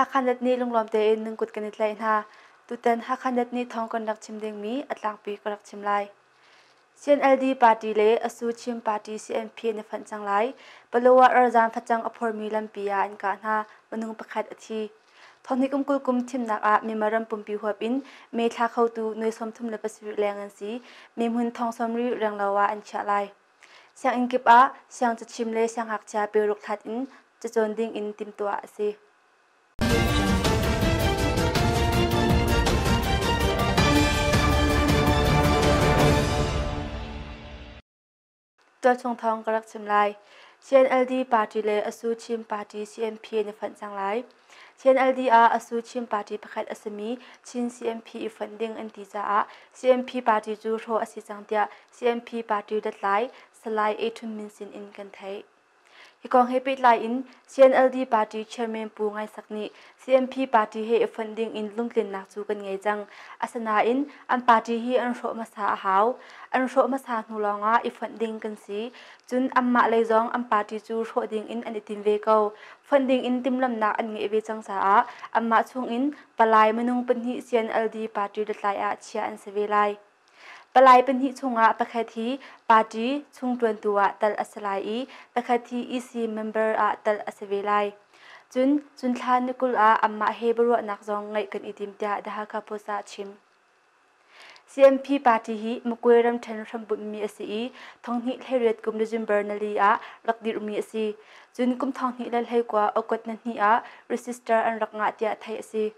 Hakha nih lunglawm tein nan kut kan i tlaih hna. Tutan Hakha nih thawng kan rak chim dingmi a tlangpi ka rak chim lai. CNLD party le Asu Chin party CNP an i fonh cang lai. Palawa ralzaam facang a phormi lampi ah an kah hna. Minung pakhat a thi. Thawhni kum 20 kum thimnak ah Myanmar ram pumpi huap in mee thla khotu nuai 37 leng an si. Mee hmun thong 70 renglo ah an chiah lai. Sianginn kip ah siangcachim le siangngakchia peruk thlat in cacawn ding in timhtuah a si. Tualchung thawng ka rak chim lai. CNLD party le Asu Chin party CNP an i fonh cang lai. CNLD ah Asu Chin party pakhat a simi Chin CNP i fonh ding an ti caah CNP party cu hrawh a si cang tiah CNP party lutlai Salai A Htun Min sin in kan theih. Hi kong he pehtlai in CNLD party chairman Pu Ngai Sak nih CNP party he i fonh ding in lungtlinnak cu kan ngei cang. Asinain an party hi an hrawh hmasa a hau. An hrawh hmasa hnu lawngah i fonh ding kan si. Cun anmah lei zong an party cu hrawh ding in an i tim ve ko. Fonh ding in timhlamhnak an ngeih ve cang caah anmah chung in palai minung pahnih CNLD party lutlai ah chiah an si ve lai. Palai pahnih chungah pakhat hi party chungṭuantu ah telh a si lai i pakhat hi EC member ah telh a si ve lai. Cun cunthla ni 20 ah anmah he biaruahnak zong ngeih kan i tim tiah The Hakha Post ah a chim. CNP party hi Makwe ramṭhen hrambunhmi a si i 2018 kum December nali ah rak dirhmi a si. Cun kum 2019 August nihnih ah register an rak ngah tiah theih a si.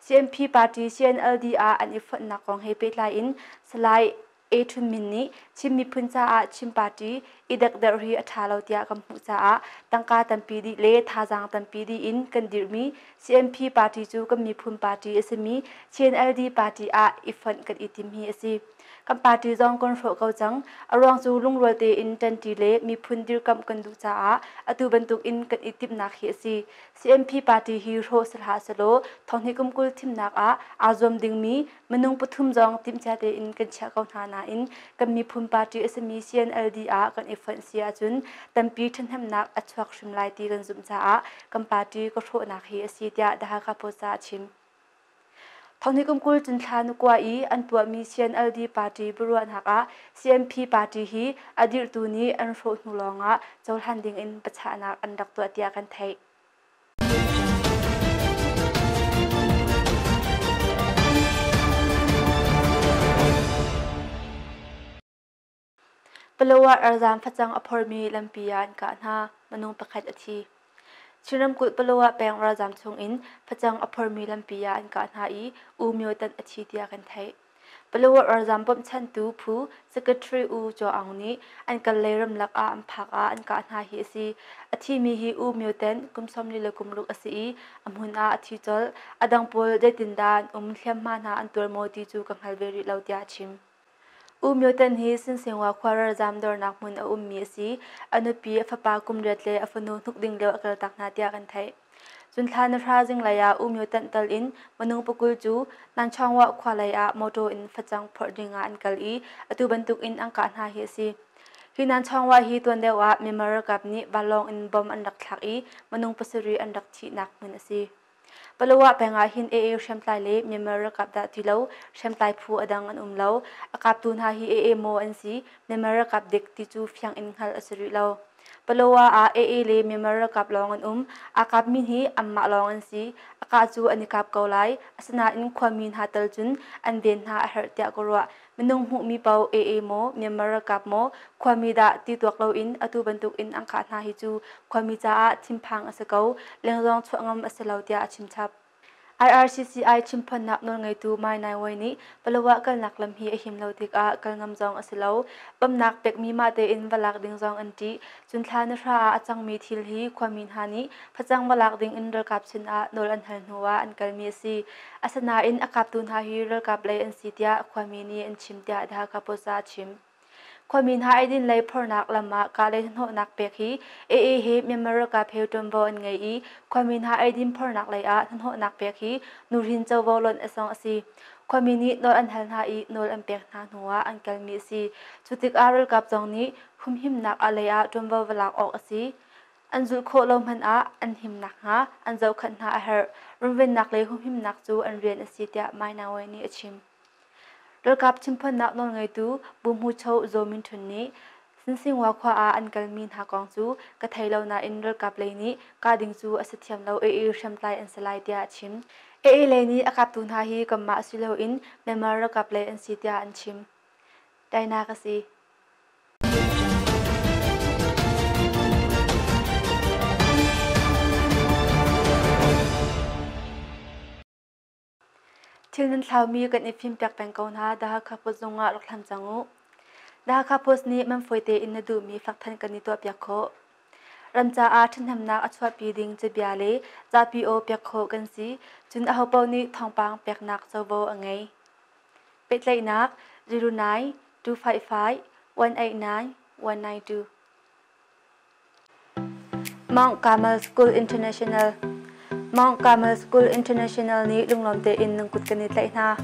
CNP party CNLD ah an i fonhnak kong he pehtlai in Salai A Htun Min nih Chin miphun caah Chin party i dekderh hi a ṭha lo tiah kan hmuh caah tangka tampi dih le thazaang tampi dih in kan dirhmi CNP party cu kan miphun party a simi CNLD party ah i fonh kan i tim hi a si. Kan party zong kan hrawh ko cang. A ruang cu lungrual tein ṭanṭi le miphun dirkamh kan duh caah atu bantuk in kan i timhnak hi a si. CNP party hi hrawh si hlah sehlaw thonghnih kum 20 thimnak ah aa zuam dingmi minung pathum zong timhcia tein kan chiah ko hna nain kan miphun party a simi CNLD ah kan i fonh si ahcun tampi ṭhahnemnak a chuak hrim lai ti kan zumh caah kan party ka hrawhnak hi a si tiah The Hakha Post ah a chim. Thonghnih kum 20 cunthla nukua i an tuahmi CNLD party biaruahnak ah CNP party hi a dirhtu nih an hrawh hnu lawngah cohlan dingin biachahnak an rak tuah tiah kan theih. Palawa ralzaam facang a phormi lampi ah an kah hna. Minung pakhat a thi. Chin ramkulh Palawa peng ralzaam chungin facang a phormi lampi ah an kah hna i U Myo Tan a thi tiah kan theih. Palawa ralzaam bawmhchantu phu Secretary U Caw Aung nih an kal lei ramlak ah an phak ah an kah hna hi a si. A thimi hi U Myo Tan kum 46 a si i a hmun ah a thi colh. A dang pawl zeitindah an um hliamhma hna an tuar maw ti cu ka hngal ve rih lo tiah a chim. U Myo Tan hi Sinsingwa khua ralzaam dornak hmun a ummi a si. A nupi, a fapa kum riat le a fanu hnuk ding lio a kaltak hna tiah kan theih. Cun thla ni hra zinglei ah U Myo Tan tal in minung pakul cu Nanchawngwah khua lei ah motor in facang phorh ding ah an kal i atu bantuk in an kah hna hi a si. Hi Nanchawngwah hi tuan deuh ah Myanmar ralkap nih vanlawng in bomb an rak thlak i minung pasarih an rak thihnak hmun a si. Palawa peng ah hin AA hriamtlai le Myanmar ralkap dah ti lo hriamtlai phu a dang an um lo. A kaptu hna hi AA maw an si, Myanmar ralkap dik ti cu fiang in hngalh a si rih lo. Palawa ah AA le Myanmar ralkap lawng an um. Aa kapmi hi anmah lawng an si. A kah cu an i kap ko lai. Asinain khuami hna tal cun an ven hna a herh tiah ka ruah. Minung hmuhmi paoh AA maw, Myanmar ralkap maw, khuami dah ti tuak loin atu bantuk in an kah hna hi cu khuami caah thinphang a si ko, lengzawng chuah ngam a si lo tiah a chimchap. IRCCI chimphawnnak nawlngeitu Mai Nai Wai nih Palawa kalnak lam hi a him lo tikah kal ngam zong a si lo. Bawmhnak pekmi mah tein va lak ding zong an ṭih. Cun thla ni hra ah a cangmi thil hi khuami hna nih facang va lak ding in ralkap sinah nawl an hal hnuah an kalmi a si. Asinain a kaptu hna hi ralkap lei an si tiah khuami nih an chim tiah The Hakha Post ah a chim. Khuami hna eidin lei phornak lam ah kah le hnawhnak pek hi AA he Myanmar ralkap he ṭuanvo an ngei i khuami hna eidin phornak lei ah hnawhnak pek hi nuhrin covo lonh a song a si. Khuami nih nawl an hal hna i nawl an pek hna hnu ah an kalmi a si. Cu tikah ralkap zong nih humhimnak a lei ah ṭuanvo va lak awk a si. An zulh khawh lo hmanh ah an him nakhnga an zohkhanh hna a herh. Runvennak le humhimnak cu an rian a si tiah Mai Nawe nih a chim. Ralkap chimphawnnak nawlngeitu Buhmucho Zaw Min Htun nih Sinsingwa khua ah an kalmi hna kong cu ka thei lo nain ralkap lei nih kah ding cu a si thiam lo i hriamtlai an si lai tiah a chim. AA lei nih a kaptu hna hi kanmah si loin Myanmar ralkap lei an si tiah an chim. Tainak a si. Thil nan thlaumi kan i fimpiak peng ko hna. The Hakha Post zung ah rak hlam cang u. The Hakha Post nih man fawi tein na duhmi fakthan kan i tuahpiak khawh. Ram caah ṭhahnemnak a chuahpi ding cabia le zapi aw pek khawh kan si. Cun ahopaoh nih thawngpang peknak covo a ngei. Pehtlaihnak 09 255 189 192. Mount Carmel School International Mount Carmel School International nih lunglawm tein nan kut kan i tlaih hna.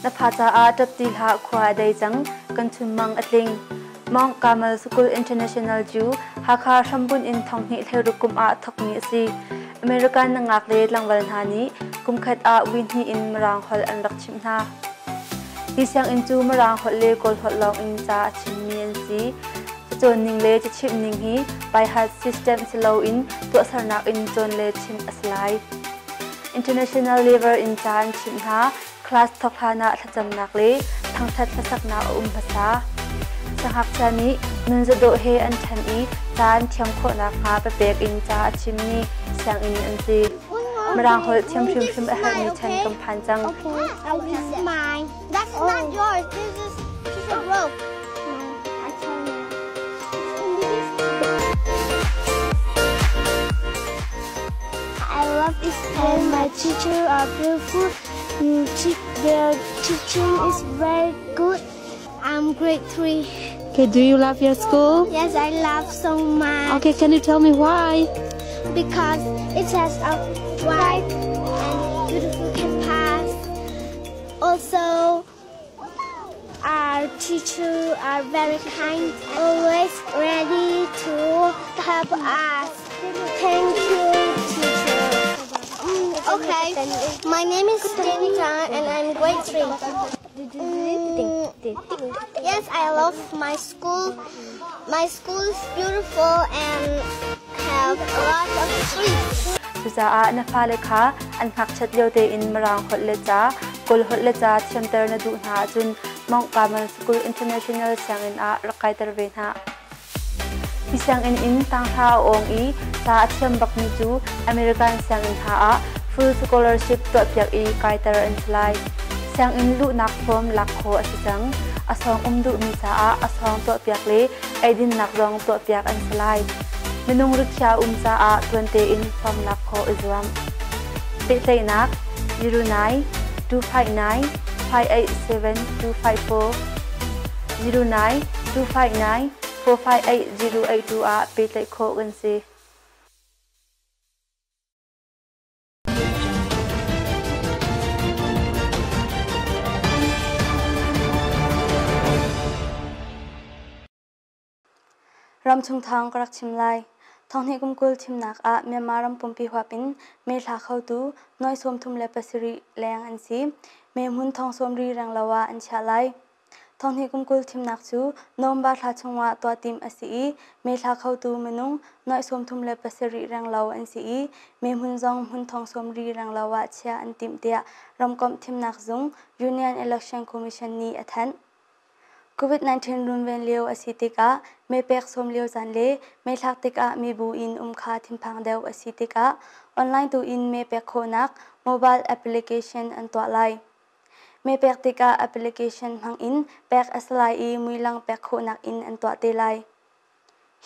Na fa caah ṭap ti hlah khua a dei cang, kan chunmang a tling. Mount Carmel School International cu Hakha hrambunh in thonghnih hleiruk kum ah thawkmi a si. American nangak le tlangval hna nih kumkhat ah vui hnih in Mirang holh an rak chimh hna. Hi sianginn cu Mirang holh le Kawl holh lawng in ca a chimmi an si. Cacawn ning le cachimh ning hi by-heart system si loin tuahsernak in cawn le chimh a si lai. International level in ca an chimh hna. Class thawk hlan ah thlacamnak le thangṭhat hlasaknak a um hmasa. Siangngakchia nih nun zadawh he an ṭhan i ca an thiam khawh nakhnga papek in ca a chimmi sianginn an si. Mirang holh thiam hrimhrim a herhmi chan kan phan cang. Okay, mine. That's not yours. This is piece of rope. I tell you. I love this and my teacher are beautiful. Their teaching is very good. I'm grade 3. Okay, do you love your school? Yes, I love so much. Okay, can you tell me why? Because it has a wide and beautiful campus. Also, our teachers are very kind, always ready to help us. Thank you, teacher. Okay, my name is Jenny Tan and I'm grade 3. Yes, I love my school. My school is beautiful and have a lot of trees. Cucaah na fale kha an ngakchiat lio tein Mirang holh le ca, Kawl holh le ca thiamter na duh hna ahcun Mount Carmel School International sianginn ah rak kaiter ve hna. Hi sianginn in tanghra a awng i ca a thiam bakmi cu American sianginn hna ah full scholarship tuahpiak i kaiter an si lai. Sianginn luhnak form lak khawh a si cang. A sawng um duhmi caah a sawng tuahpiak le eidinnak zong tuahpiak an si lai. Minung rikhiah um caah tuan tein form lak khawh i zuam. Pehtlaihnak 09 259 587 254 09 259 458 082 ah pehtlaih khawh kan si. Ramchung thawng ka rak chim lai. Thonghnih kum 20 thimnak ah Myanmar ram pumpi huap in mee hla khotu nuai 37 leng an si. Mee hmun thong sawmri renglo ah an chiah lai. Thonghnih kum 20 thimnak cu November thla chungah tuah timh a si i mee hla khotu minung nuai 37 renglo an si i mee hmun zong hmun thong sawmri renglo ah chiah an timh tiah ramkomh thimnak zung Union Election Commission nih a thanh. COVID-19 runven lio a si tikah meipek sawm lio caan le meithlak tikah mibu in um kha thinphang deuh a si tikah online tu in meipek khawhnak mobile application an tuah lai. Meipek tikah application hmang in pek a si lai i muilang pek khawhnak in an tuah te lai.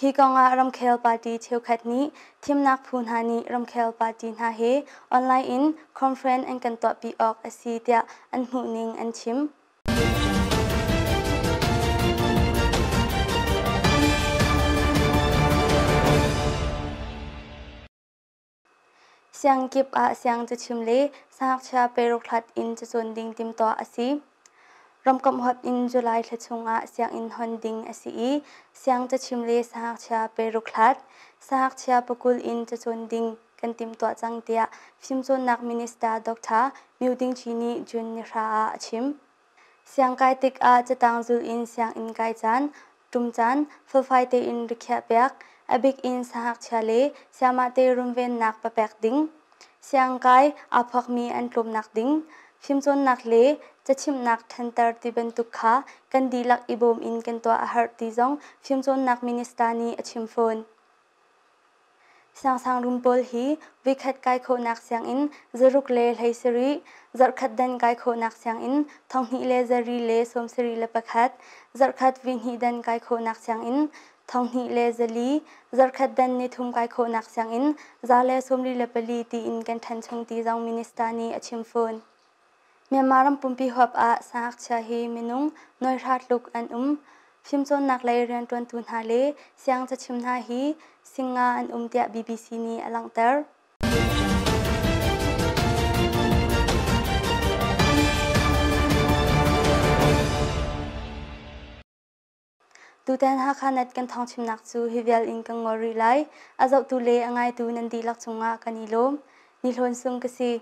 Hi kongah ramkhel party cheukhat nih thimnak phu hna nih ramkhel party hna he online in conference an kan tuahpi awk a si tiah an hmuhning an chim. Siangkip ah siang cachim le sangakchia peruk hlat in cacawn ding timhtuah a si. Ramkomh huap in July thla chungah sianginn hon ding a si i siang cachim le sangakchia peruk hlat, sangakchia pakul in cacawn ding kan timhtuah cang tiah Fimcawnnak Minister Dr. Myo Ding Chi nih June ni hra ah a chim. Siangkai tikah catang zul in sianginn kai caan, ṭum caan felfai tein rikhiah piak, a bik in sangakchia le sayamah-te runvennak papek ding, siangkai aa phuakmi an tlawmnak ding, fimcawnnak le cachimhnak ṭhanter ti bantuk kha kan dihlak i bawm in kan tuah a herh ti zong fimcawnnak minister nih a chim fawn. Siangsangruun pawl hi voikhat kai khawhnak sianginn zaruk le 17, zarhkhat dan kai khawhnak sianginn 2000 le zari le 71, zarhkhat vihnih dan kai khawhnak sianginn 2000 le zali, zarhkhat dan nithum kai khawhnak sianginn 144 tiin kan ṭhan chung ti zong minister nih a chim fawn. Myanmar ram pumpi huap ah sangakchia hi minung nawihra tluk an um. Fimcawnnak lei rianṭuantu hna le siang cachim hna hi singa an um tiah BBC nih a langhter. Tutan Hakha Net kan thawngchimnak cu hi vial in kan ngol rih lai. A zohtu le a ngaitu nan dihlak cungah kan i lawm. Ni Hlawn Sung ka si.